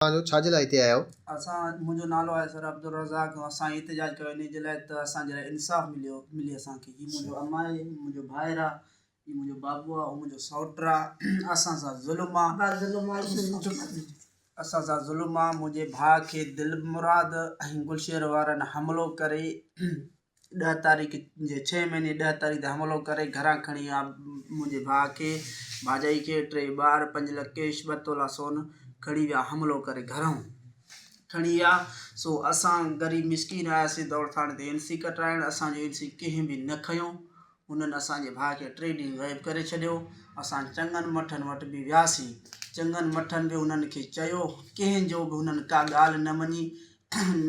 توهان جو ڇا جي لاء هتي آيا آهيو؟ اسان منهنجو نالو آهي سر عبدالرزاق اسان احتجاج ڪيو انهي جي لاء ته اسان جي لاء انصاف مليو ملي اسان کي هي منهنجو اما آهي هي منهنجو ڀائر آهي هي منهنجو بابو آهي هو منهنجو سئوٽ آهي اسان سان ظلم آهي اسان سان ظلم آهي منهنجي ڀاء کي دل مراد ۽ گلشير وارن حملو ڪري ڏهه تاريخ جي ڇهين مهيني ڏهه تاريخ تي حملو ڪري گهران کڻي ويا منهنجي ڀاء کي ڀاڄائي کي ٽي ٻار پنج لک ڪيش ٻه تولا سون کڻي ويا حملو ڪري گهران کڻي ويا سو اسان غريب مسڪين آياسين دوڙ ٿاڻي تي اين سي ڪٽرائڻ اسان جو اين سي ڪنهن به نه کنيو انهن اسان جي ڀاء کي ٽي ڏينهن غائب ڪري ڇڏيو اسان چڱن مٺن وٽ به وياسين چڱن مٺن به انهن کي چيو ڪنهن جو به انهن ڪا ڳالهه نه مڃي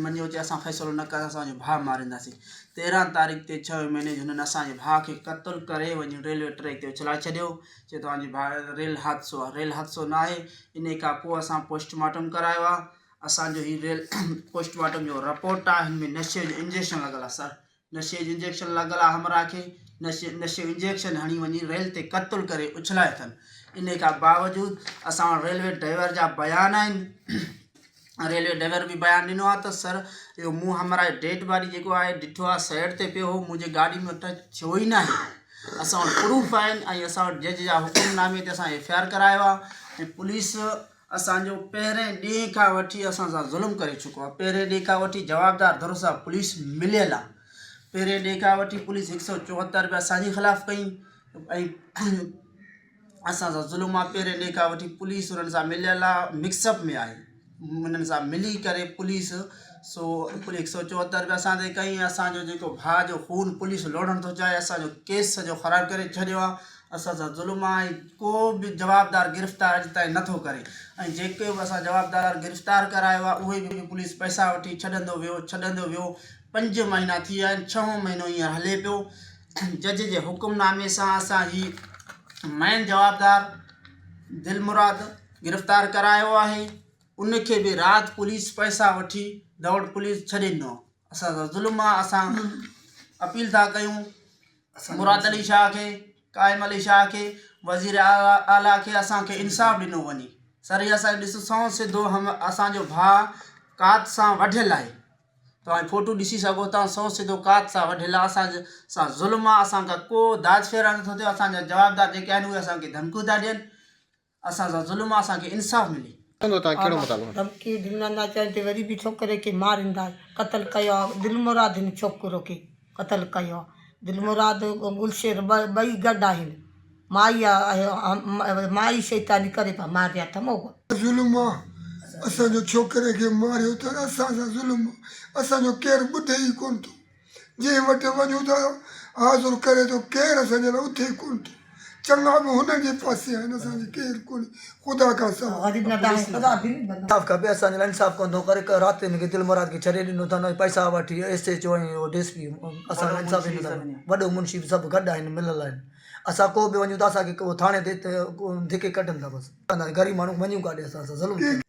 مڃيو چي اسان فيصلو نه ڪنداسين اسان جو ڀاء مارينداسين. 13 تاريخ تي ڇهين مهيني جو هنن اسان جي ڀاء کي قتل ڪري وڃي ريلوي ٽريڪ تي اڇلائي ڇڏيو چي توهان جي ڀاء ريل حادثو آهي ريل حادثو نه آهي انهي کان پوء اسان پوسٽ مارٽم ڪرايو آهي اسان جو هي ريل پوسٽ مارٽم جو رپورٽ آهي هن ۾ نشي جو انجيڪشن لڳل آهي سر نشي جو انجيڪشن لڳل آ همراهه کي نشي نشي جو انجيڪشن هڻي وڃي ريل تي قتل ڪري اڇلائي اٿن انهي کان باوجود اسان وٽ ريلوي ڊرائيور جا بيان آهن ريلوي ڊرائيور به بيان ڏنو آ ته سر اهو مون همراهه جي ڊيڊ باڊي جيڪو آهي ڏٺو آ سائيڊ تي پيو هو منهنجي گاڏي ۾ ٽچ ٿيو ئي ناهي اسان وٽ پروف آهن ۽ اسان وٽ جج جا حڪم نامي تي اسان ايف I R ڪرايو آ ۽ پوليس اسان جو پهرين ڏينهن کان وٺي اسان سان ظلم ڪري چڪو آهي پهرين ڏينهن کان وٺي جوابدار ڌر سان پوليس مليل آهي پهرين ڏينهن کان وٺي پوليس هڪ سو 74 به اسان جي خلاف ڪئي ۽ اسان سان ظلم آهي پهرين ڏينهن کان وٺي پوليس انهن سان مليل آهي مڪس اپ ۾ آهي انهن سان ملي ڪري پوليس سو هڪ سو 74 به اسان تي ڪئي اسان جو جيڪو ڀاء جو خون پوليس لوڙهڻ ٿو چاهي اسان جو ڪيس سڄو خراب ڪري ڇڏيو آهي اسان سان ظلم آ ۽ ڪو به جوابدار گرفتار اڄ تائين نٿو ڪري ۽ جيڪي به اسان جوابدار گرفتار ڪرايو آ اهي به پوليس پئسا وٺي ڇڏندو ويو ڇڏندو ويو پنج مهينا ٿي ويا آهن ڇهون مهينو هينئر هلي پيو جج جي حڪم نامي سان اسان هي مين جوابدار دل مراد گرفتار ڪرايو آهي ان کي به رات پوليس پئسا وٺي دوڙ پوليس ڇڏي ڏنو اسان سان ظلم آ اسان اپيل ٿا ڪيون مراد علي شاهه کي، قائم علي شاهه کي، وزير اعليٰ کي اسان کي انصاف ڏنو وڃي. سر هي اسان ڏس سنئون سڌو هم اسان جو ڀاء ڪات سان وڍيل آهي توهان فوٽو ڏسي سگهو ٿا سنئون سڌو ڪات سان وڍيل آهي اسان سان ظلم آهي اسان کان ڪو داد ڦيرا نٿو ٿئي اسان جا جوابدار جيڪي آهن اهي اسان کي ڌمڪيون ٿا ڏين اسان سان ظلم آ اسان کي انصاف ملي. چوندو توهان ڪهڙو مطالبو. ڌمڪي ڏنندا چين تي وري به ڇوڪري کي ماريندا قتل ڪيو آ دلمراد هن ڇوڪرو کي قتل ڪيو آ دلمراد گلشير ٻئي گڏ آهن مائي آ مائي شيطاني ڪري پيا ماريا اٿم او. ظلم آ اسان جو ڇوڪري کي ماريو اٿن اسان سان ظلم آ اسان جو ڪير ٻڌي ئي ڪون ٿو. جنهن وٽ وڃون ٿا حاضر ڪري ٿو ڪير اسان جي لاء اٿي ڪونه ٿو چڱا به هن جي پاسي آهن اسان جي ڪير ڪونهي خدا کان سواء. انصاف کپي اسان جي لاء انصاف ڪونه ٿو ڪري رات هن کي دل مراد کي ڇڏي ڏنو اٿن ۽ پئسا وٺي S H O ۽ D S P اسان کي انصاف ئي نٿا ڪن وڏو منشي به سڀ گڏ آهن مليل آهن اسان ڪو به وڃون ٿا اسان کي ٿاڻي تي ڌڪي ڪڍن ٿا بس غريب ماڻهو وڃون ڪاڏي اسان سان ظلم ٿيو.